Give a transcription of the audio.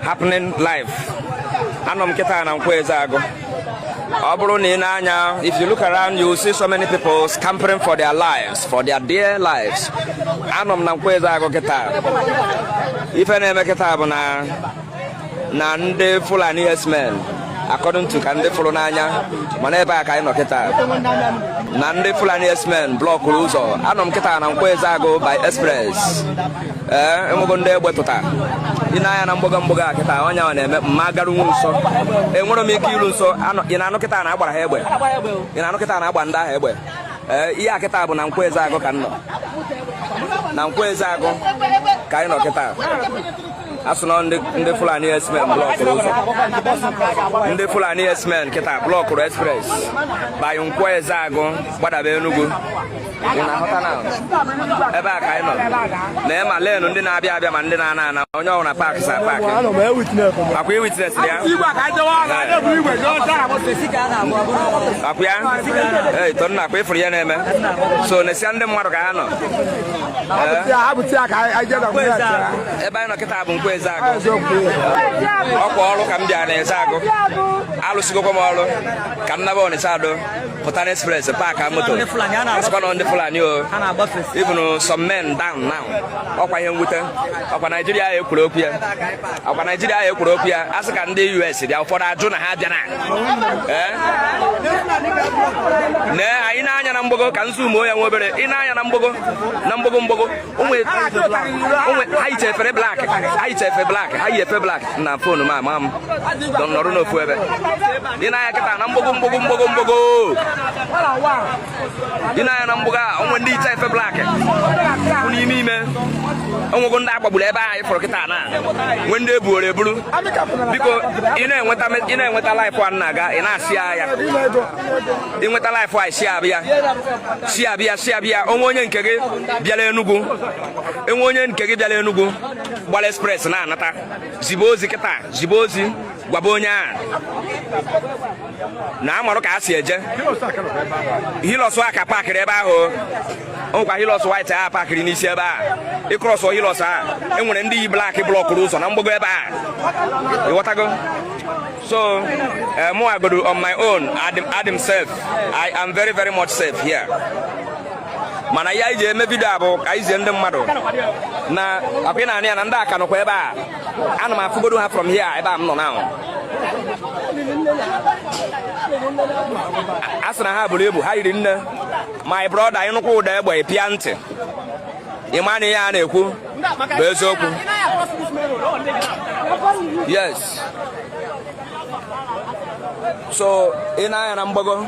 Happening live. Anọ m kịta na Nkwọ Ezeagụ. Ọ bụrụ na ị na-anya, if you look around, you will see so many people scampering for their lives, for their dear lives. Anọ m na Nkwọ Ezeagụ kịta. Ife na-eme kịta bụ na ndị Fulani herdsmen, according to ka ndị fụrụ n'anya, mana ebe a ka anyị nọ kịta, na ndị Fulani herdsmen blọkụrụ ụzọ. Anọ m kịta na Nkwọ Ezeagụ by express. Ee, enwego ndị egbe tụta. Ị na-anya na mgbago mgbago a kịta, onye ahụ na-eme mma garunwu nso, enwere m ike iru nso. Ị na-anụ kịta na agbara ha egbe. Ị na-anụ kịta na agba ndị ahụ egbe. Ee, ihe a kịta bụ na Nkwọ Ezeagụ ka m nọ, na Nkwọ Ezeagụ ka anyị nọ kịta. Asụ na ndị Fulani herdsmen blọkụrụ ụzọ. Ndị Fulani herdsmen kịta blọkụrụ express by Nkwọ Ezeagụ gbadaba Enugu. Ị na-ahụta na ebe a ka anyị nọ na ma lenu ndị na-abịa abịa ma ndị na-ana ana, onye ọbụla park sa park akwa. Witness ya akwa ya. Ee, tonna akwa ịfụrụ ya na-eme so nesia ndị mmadụ ka ha nọ. Ebe anyị nọ kịta bụ Nkwọ Ezeagụ. Ọkwa ọrụ ka m bịara na Ezeagụ, alụsigokwa m ọrụ ka m naba Ọnịcha Ado, pụta na express, park moto, asịkwa na ndị Fulani o even some men down now. Ọkwa ihe mwute. Ọkwa Naijiria ya ekwuru okwu ya, ọkwa Naijiria ya ekwuru okwu ya. Asị ka ndị US bịa, ụfọdụ ajụ na ha bịara. Ee, nee anyị na-anya na mgbago ka nzu ya nwa obere. Ị na-anya na mgbago, na mgbago mgbago, onwe ha yicha efere black, ha yicha efe black, ha yi efe black na phone m ama m nọrọ n'ofu ebe. Ị na-anya kịta na mgbago mgbago mgbago mgbago, ị na-anya na mgbago a, onwe ndị yicha efe black n'ime ime. Onwego ndị agbagburu ebe ahụ ịfụrụ kịta na nwee ndị ebuoro eburu. Biko, ị na-enweta live a na-aga, ị na-asị ya, ịnweta live a, si abịa, si abịa, si abịa. Onwe onye nke gị bịara Enugu, enwe onye nke gị bịara Enugu gbara express na-anata, zibe ozi kịta, zibe ozi gwaba onye a na amarụ ka a si eje. Hilux a ka pakịrị ebe ahụ, onwekwa Hilux white a pakịrị n'isi ebe a. Ịcross Hilux a, enwere ndị yi black blọkụrụ ụzọ na mgbago ebe a. Ịghọtago? So mụ agodo on my own, adị m safe. I am very very much safe here. Mana ihe anyị ji eme video a bụ ka anyị zie ndị mmadụ na akwa ị na-anụ ya na ndị aka nọkwa ebe a. Ana m afụgodo ha from here ebe a m nọ now. A sị na ha buru ibu, ha yiri nne. My brother, ịnụkwa ụda egbe, pịa ntị, ịma na ihe a na-ekwu bụ eziokwu. Yes, so ị na-anya na mgbago.